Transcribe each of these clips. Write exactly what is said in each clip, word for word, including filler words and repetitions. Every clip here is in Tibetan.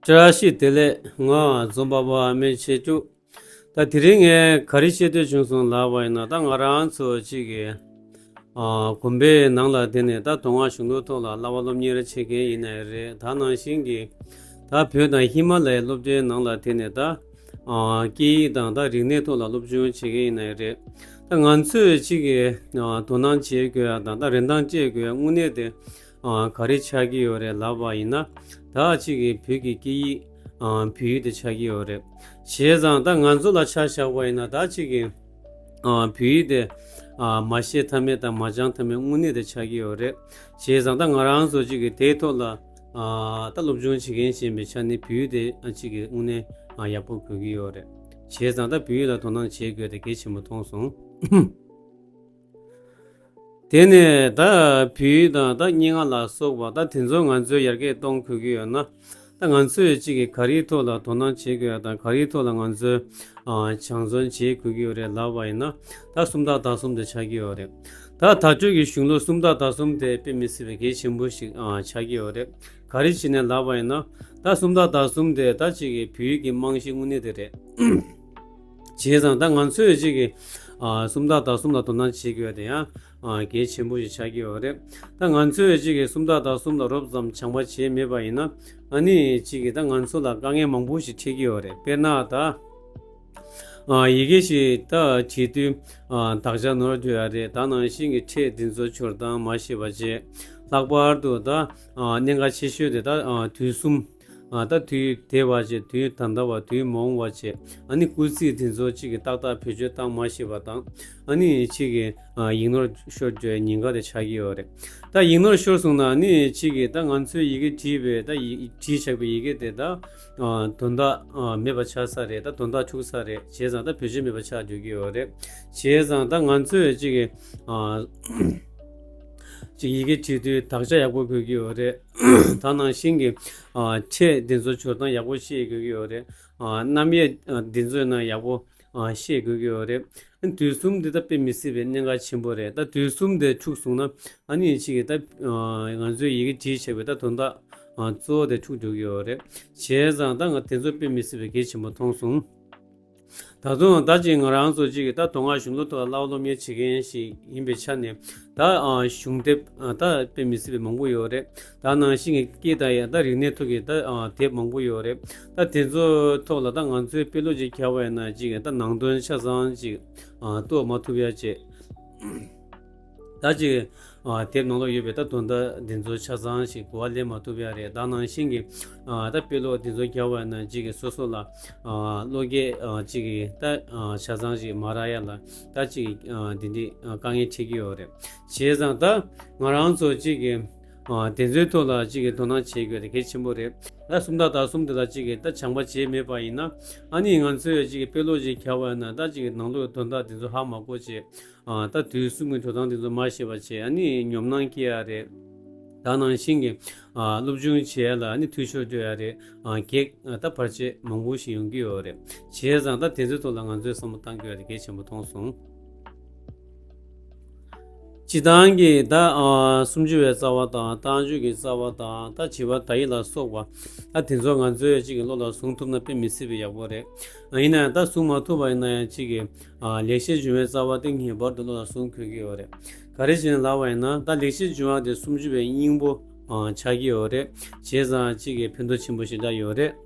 བཀྲ་ཤིས་བདེ་ལེགས། ང་འཛོམས་པ་པ་ཨ་མའི་ཆེད་དུ། ད་དེ་རིང་ངས་ག་རེ་བཤད་འདོད་བྱུང་སོང་ལབ་པ་ཡིན་ན། ད་ང་རང་ཚོ་གཅིག་གི་ཨ་དགོན་པའི་ནང་ལ་དེ་ནས་ད་མདོ་སྔགས་གཞུང་ལུགས་ཐོག་ལ་བསླབ་པ་སློབ་གཉེར་བྱེད་མཁན་ཡིན་ནའི་རེད། ད་ནང་བཞིན་གྱི་ད་བོད་དང་ཧི་མ་ལ་ཡའི་སློབ་གྲྭའི་ནང་ལ་དེ་ནས་ད་ཨ་སྐད་ཡིག་དང་ད་རིག་གནས་ཐོག་ལ་སློབ་སྦྱོང་བྱེད་མཁན་ཡིན་ནའི་རེད། ད་ང་ཚོས་གཅིག་གི་ཨ་དོ་སྣང་བྱེད་དགོས་ཡ་དང་ད་རིན་ཐང་སྤྲད་དགོས་ཡ་དངོས་གནས་དེ་ཨ་ག་རེ་ཆགས་ཀྱི་ཡོད་རེད་ལབ་པ་ཡིན་ན། ད་གཅིག་གི་བོད་ཀྱི་སྐད་ཡིག་ཨ་བོད་ཡིག་དེ་ཆགས་ཀྱི་ཡོད་རེད། བྱས་ཙང་ད་ང་ཚོ་ལ་ཆ་བཞག་པ་ཡིན་ན། ད་གཅིག་གི་ཨ་བོད་ཡིག་དེ་ཨ་མ་ཤེས་ཐབས་མེད་དང་མ་སྦྱང་ཐབས་མེད་དངོས་གནས་དེ་ཆགས་ཀྱི་ཡོད་རེད། བྱས་ཙང་ད་ང་རང་ཚོ་གཅིག་གི་དེའི་ཐོག་ལ་ཨ་ད་སློབ་སྦྱོང་བྱེད་མཁན་ཞིག་ཡིན་པའི་ཆ་ནས་བོད་ཡིག་དེ་ཨ་གཅིག་གི་དངོས་གནས་ཨ་ཡག་པོ་དགོས་ཀྱི་ཡོད་རེད། བྱས་ཙང་ད་བོད་ཡིག་ལ་དོ་སྣང་བྱེད་དགོས་དེ་གལ་ཆེན་པོ་མཐོང་སོང་། དེ་ནས་ད་བོད་ཡིག་དང་ད་སྙན་ངག་ལ་སོགས་པ་ད་དེ་ཚོ་ང་ཚོས་ཡར་རྒྱས་གཏོང་དགོས་ཀྱི་ཡོད་ན། ད་ང་ཚོས་གཅིག་གི་ག་རེའི་ཐོག་ལ་དོ་སྣང་བྱེད་དགོས་ཡ་དང་ག་རེའི་ཐོག་ལ་ང་ཚོས་ཨ་སྦྱང་བརྩོན་བྱེད་དགོས་ཀྱི་ཡོད་རེད་ལབ་པ་ཡིན་ན། ད་སུམ་རྟགས་དག་གསུམ་དེ་ཆགས་ཀྱི་ཡོད་རེད། ད་དྭགས་བོད་ཀྱི་གཞུང་ལུགས་སུམ་རྟགས་དག་གསུམ་དེ་དཔེ་མི་སྲིད་པའི་གལ་ཆེན་པོ་ཞིག་ཨ་ཆགས་ཀྱི་ཡོད་རེད། ག་རེ་བྱས་ནས་ལབ་པ་ཡིན་ན། ད་སུམ་རྟགས་དག་གསུམ་དེ་ད་གཅིག་གི་བོད་ཡིག་གི་རྨང་གཞི་དངོས་གནས་དེ་རེད། བྱས་ཙང་ད་ང་ཚོས་གཅིག་གི་ཨ་སུམ་རྟགས་དག་གསུམ་ལ་དོ་སྣང་བྱེད་དགོས་དེ་ཡང་ཨ་གལ་ཆེན་པོ་ཞིག་ཆགས་ཀྱི་ཡོད་རེད། ད་ང་ཚོས་གཅིག་གི་སུམ་རྟགས་དག་གསུམ་ལ་རོབ་ཙམ་སྦྱང་པ་བྱས་མེད་པ་ཡིན་ན། ཨ་ནི་གཅིག་གི་ད་ང་ཚོ་ལ་དཀའ་ངལ་མང་པོ་ཞིག་འཕྲད་ཀྱི་ཡོད་རེད། དཔེར་ན་ད་ཨ་ཡི་གེ་ཞིག་ད་བྲིས་དུས་ཨ་དག་ཆ་ནོར་འགྲོ་ཡ་རེད། ད་ནང་བཞིན་གྱི་ཕྲད་འདི་ཚོ་སྦྱོར་སྟངས་མ་ཤེས་པ་བྱས། ལྷག་པར་དུ་ད་ཨ་གནད་འགག་ཆེ་ཤོས་དེ་ད་ཨ་དུས་གསུམ། ཨ་ད་དུས་འདས་པ་བྱས། དུས་ད་ལྟ་བ། དུས་མ་འོངས་པ་བྱས། ཨ་ནི་སྐུལ་ཚིག་དེ་ཚོ་གཅིག་གི་ཏག་ཏག་བེད་སྤྱོད་བཏང་མ་ཤེས་པ་དང་། ཨ་ནི་གཅིག་གི་ཨ་ཡིག་ནོར་ཤོར་འགྲོ་ཡའི་ཉེན་ཁ་དེ་ཆགས་ཀྱི་ཡོད་རེད། ད་ཡིག་ནོར་ཤོར་སོང་ན་ཨ་ནི་གཅིག་གི་ད་ང་ཚོའི་ཡི་གེ་བྲིས་པའི་ད་ཡི་བྲིས་བཞག་པའི་ཡི་གེ་དེ་ད་ཨ་དོན་དག་ཨ་མེད་པ་ཆགས་ས་རེད། ད་དོན་དག་འཁྲུག་ས་རེད། བྱས་ཙང་ད་བེད་སྤྱོད་མེད་པ་ཆགས་འགྲོ་གི་ཡོད་རེད། བྱས་ཙང་ད་ང་ཚོས་གཅིག་གི་ཨ་ཅིག་ཡི་གེ་བྲིས་དུས་དག་ཆ་ཡག་པོ་དགོས་ཀྱི་ཡོད་རེད། ད་ནང་བཞིན་གྱི་ཨ་ཕྲད་འདི་ཚོ་སྦྱོར་སྟངས་ཡག་པོ་ཤེས་དགོས་ཀྱི་ཡོད་རེད། ཨ་རྣམ་དབྱེ་ཨ་འདི་ཚོ་ཡང་ཡག་པོ་ཨ་ཤེས་དགོས་ཀྱི་ཡོད་རེད། ཨ་དུས་གསུམ་འདི་ད་དཔེ་མི་སྲིད་པའི་གནད་འགག་ཆེན་པོ་རེད། ད་དུས་གསུམ་དེ་འཁྲུགས་སོང་ན་ཨ་ནི་ཅིག་གི་ད་ཨ་ང་ཚོའི་ཡི་གེ་བྲིས་བྱས་པའི་ད་དོན་དག་ཨ་གཙོ་བོ་དེ་འཁྲུགས་འགྲོ་གི་ཡོད་རེད། བྱས་ཙང་ད་ང་དེ་ཚོ་དཔེ་མི་སྲིད་པའི་གལ་ཆེན་པོ་མཐོང་སོང་། ད་དུང་ད་ཅིག་ང་རང་ཚོ་ཅིག་གི་ད་མདོ་སྔགས་གཞུང་ལུགས་ཐོག་ལ་བསླབ་པ་སློབ་གཉེར་བྱེད་མཁན་ཞིག་ཡིན་པའི་ཆ་ནས། ད་ཨ་གཞུང་དེབ་ཨ་ད་དཔེ་མི་སྲིད་པའི་མང་པོ་ཡོད་རེད། ད་ནང་བཞིན་གྱི་སྐད་དང་ཡང་ད་རིག་གནས་ཐོག་གི་ད་ཨ་དེབ་མང་པོ་ཡོད་རེད། ད་དེ་ཚོ་ཐོག་ལ་ད་ང་ཚོས་དཔེ་ཀློག་ཅིག་རྒྱག་པ་ཡིན་ན་ཅིག་གི་ད་ནང་དོན་ཆ་ཚང་ཅིག་ཨ་རྟོགས་མ་ཐུབ་ཡ་བྱས། ད་ཅིག་ཨ་དེབ་ནང་ལོགས་ཡོད་པའི་ད་དོན་དག་འདི་ཚོ་ཆ་ཚང་ཞིག་གོ་བ་ལེན་མ་ཐུབ་ཡ་རེད། ད་ནང་བཞིན་གྱི་ཨ་ད་དཔེ་ཀློག་འདི་ཚོ་རྒྱག་པ་ན་ཅིག་གི་སོ་སོ་ལ་ཨ་ཀློག་སྐད་ཨ་ཅིག་གི་ད་ཨ་ཆ་ཚང་ཞིག་མ་རག་ཡ་ལ་ད་ཅིག་ཨ་འདི་འདི་ཨ་དཀའ་ངལ་འཕྲད་ཀྱི་ཡོད་རེད། བྱས་ཙང་ད་ང་རང་ཚོ་ཅིག་གི་ཨ་དེ་ཚོའི་ཐོག་ལ་ཅིག་གི་དོ་སྣང་བྱེད་དགོས་དེ་གལ་ཆེན་པོ་རེད། ད་སུམ་རྟགས་དག་གསུམ་དེ་ལ་ཅིག་གི་ད་སྦྱང་པ་བྱས་མེད་པ་ཡིན་ན། ཨ་ནི་ང་ཚོས་ཅིག་གི་དཔེ་ཀློག་ཅིག་རྒྱག་པ་ཡིན་ན་ད་ཅིག་གི་ནང་ལོགས་དོན་དག་དེ་ཚོ་ཧ་མ་གོ་བྱས། ཨ་ད་དུས་གསུམ་གྱི་འགྲོ་སྟངས་དེ་ཚོ་མ་ཤེས་པ་བྱས། ཨ་ནི་ཉོབ་སྣང་སྐྱེ་ཡ་རེད། ད་ནང་བཞིན་གྱི་ཨ་སློབ་སྦྱོང་བྱེད་ཡ་ལ་ཨ་ནི་འཐུས་ཤོར་འགྲོ་ཡ་རེད། ཨ་གེགས་ཨ་ད་བར་ཆད་མང་པོ་ཞིག་ཡོང་གི་ཡོད་རེད། བྱས་ཙང་ད་དེ་ཚོའི་ཐོག་ལ་ང་ཚོས་བསམ་བློ་བཏང་དགོས་ཡ་དེ་གལ་ཆེན་པོ་མཐོང་སོང་། སྤྱིར་བཏང་གི་ད་ཨ་སུམ་ཅུ་པའི་རྩ་བ་དང་རྟགས་འཇུག་གི་རྩ་བ་དང་ད་བྱེད་པ་དག་ཡིག་ལ་སོགས་པ། ད་དེ་ཚོ་ང་ཚོས་ཅིག་གི་བློ་ལ་བཟུང་ཐུབ་ན་དཔེ་མི་སྲིད་པའི་ཡག་པོ་རེད། ཨ་ཡིན་ན་ཡང་ད་བཟུང་མ་ཐུབ་པ་ཡིན་ན་ཡང་ཅིག་གི་ཨ་ལེགས་བཤད་འབྱུང་བའི་རྩ་བ་དེ་ངེས་པར་དུ་བློ་ལ་བཟུང་དགོས་ཀྱི་ཡོད་རེད། ག་རེ་བྱས་ནས་ལབ་པ་ཡིན་ན་ད་ལེགས་བཤད་འབྱུང་བ་དེ་སུམ་ཅུ་པའི་སྙིང་པོ་ཨ་ཆགས་ཀྱི་ཡོད་རེད། བྱས་ཙང་ཅིག་གི་ཕན་ཐོགས་ཆེན་པོ་ཞེ་དྲག་ཡོད་རེད།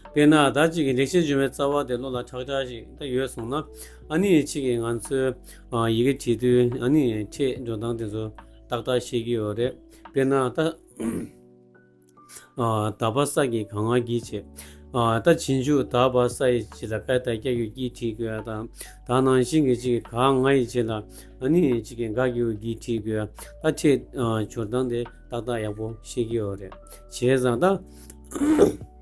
དཔེར་ན་ད་ཅིག་གི་ལེགས་བཤད་འབྱུང་བའི་རྩ་བ་དེ་བློ་ལ་ཁྲག་ཁྲག་ཞིག་ད་ཡོད་སོང་ན། ཨ་ནི་ཅིག་གི་ང་ཚོའི་ཨ་ཡི་གེ་བྲིས་དུས་ཨ་ནི་ཕྲད་འགྲོ་སྟངས་དེ་ཚོ་ཏག་ཏག་ཤེས་ཀྱི་ཡོད་རེད། དཔེར་ན་ད། ཨ་དག་པ་ས་ཀྱི་ག་ང་གི་བྱས། ཨ་ད་རྗེས་འཇུག་དག་པ་ས་ཡི་རྗེས་ལ་ཀ་ད་ཀྱ་གི་ཀྱི་བྲིས་དགོས་ཡ་དང་། ད་ནང་བཞིན་གྱི་ཅིག་ག་ང་ཡི་རྗེས་ལ་ཨ་ནི་ཅིག་གི་ག་གི་གུ་གི་བྲིས་དགོས་ཡ། ད་ཕྲད་ཨ་སྦྱོར་སྟངས་དེ་ཏག་ཏག་ཡག་པོ་ཤེས་ཀྱི་ཡོད་རེད། བྱས་ཙང་ད།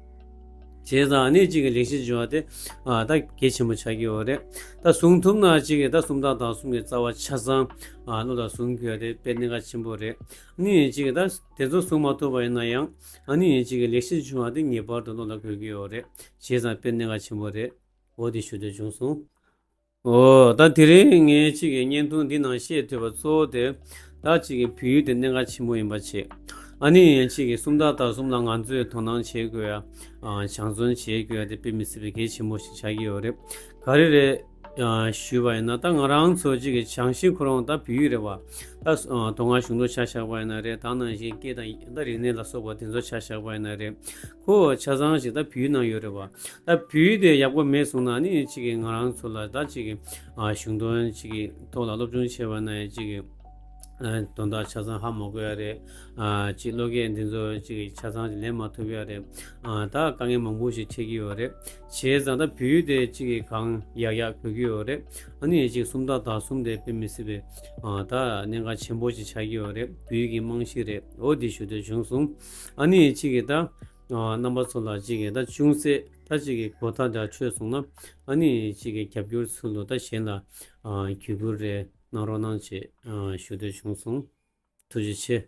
བྱས་ཙང་ཨ་ནི་ཅིག་གི་ལེགས་བཤད་འབྱུང་བ་དེ་ཨ་ད་གལ་ཆེན་པོ་ཆགས་ཀྱི་ཡོད་རེད། ད་བཟུང་ཐུབ་ན་ཅིག་གི་ད་སུམ་རྟགས་དག་གསུམ་གྱི་རྩ་བ་ཆ་ཚང་ཨ་བློ་ལ་བཟུང་དགོས་ཡ་དེ་དཔེ་གནད་འགག་ཆེན་པོ་རེད། ཨ་ནི་ཅིག་གི་ད་དེ་ཚོ་བཟུང་མ་ཐུབ་པ་ཡིན་ན་ཡང་ཨ་ནི་ཅིག་གི་ལེགས་བཤད་འབྱུང་བ་དེ་ངེས་པར་དུ་བློ་ལ་འཁོར་གྱི་ཡོད་རེད། བྱས་ཙང་དཔེ་གནད་འགག་ཆེན་པོ་རེད། འོ་དེ་ཞུ་འདོད་བྱུང་སོང་། འོ་ད་དེ་རིང་ངས་གཅིག་གི་བརྙན་ཐུང་འདི་ནང་བཤད་འདོད་པ་གཙོ་བོ་དེ། ད་གཅིག་གི་བོད་ཡིག་དེ་གནད་འགག་ཆེན་པོ་ཡིན་པ་བྱས། ཨ་ནི་གཅིག་གི་སུམ་རྟགས་དག་གསུམ་ལ་ང་ཚོས་དོ་སྣང་བྱེད་དགོས་ཡ། ཨ་སྦྱང་བརྩོན་བྱེད་དགོས་ཡ་དེ་དཔེ་མི་སྲིད་པའི་གལ་ཆེན་པོ་ཞིག་ཆགས་ཀྱི་ཡོད་རེད། ག་རེ་རེད། ཨ་ཞུས་པ་ཡིན་ན་ད་ང་རང་ཚོ་གཅིག་གི་སྦྱང་གཞི་ཁོ་རང་ད་བོད་ཡིག་རེད་བ། ད་ཨ་མདོ་སྔགས་གཞུང་ལུགས་ཆ་བཞག་པ་ཡིན་ན་རེད། ད་ནང་བཞིན་སྐད་དང་ད་རིག་གནས་ལ་སོགས་པ་དེ་ཚོ་ཆ་བཞག་པ་ཡིན་ན་རེད། ཁོ་ཆ་ཚང་ཞིག་ད་བོད་ཡིག་ནང་ཡོད་རེད་བ། ད་བོད་ཡིག་དེ་ཡག་པོ་མེད་སོང་ན་ནི་གཅིག་གི་ང་རང་ཚོ་ལ་ད་གཅིག་གི་ཨ་གཞུང་དོན་གཅིག་གི་ཐོག་ལ་སློབ་སྦྱོང་བྱས་པ་ན་ཡང་གཅིག་གི་ཨ་དོན་དག་ཆ་ཚང་ཧ་མ་གོ་ཡ་རེད། ཨ་གཅིག་བློ་སྐད་འདི་ཚོ་གཅིག་གི་ཆ་ཚང་ཞིག་ལེན་མ་ཐུབ་ཡ་རེད། ཨ་ད་དཀའ་ངལ་མང་པོ་ཞིག་འཕྲད་ཀྱི་ཡོད་རེད། བྱས་ཙང་ད་བོད་ཡིག་དེ་གཅིག་གི་གང་ཡག་ཡག་དགོས་ཀྱི་ཡོད་རེད། ཨ་ནི་གཅིག་སུམ་རྟགས་དག་གསུམ་དེ་དཔེ་མི་སྲིད་པའི་ཨ་ད་གནད་འགག་ཆེན་པོ་ཞིག་ཆགས་ཀྱི་ཡོད་རེད། བོད་ཡིག་གི་རྨང་གཞི་རེད། འོ་འདི་ཞུ་འདོད་བྱུང་སོང་། ཨ་ནི་གཅིག་གི་ད་ཨ་རྣམ་པ་ཚོ་ལ་གཅིག་གི་ད་ཅུང་ཟད་ད་གཅིག་གི་གོ་ཐག་འདྲ་ཆོད་སོང་ན། ཨ་ནི་གཅིག་གི་རྒྱབ་སྐྱོར་ཚུལ་དུ་ད་གཞན་ལ་ཨ་བརྒྱུད་སྐུར་རེ་གནང་རོགས་གནང་ཞེས་ཨ་ཞུ་འདོད་བྱུང་སོང་། ཐུགས་རྗེ་ཆེ།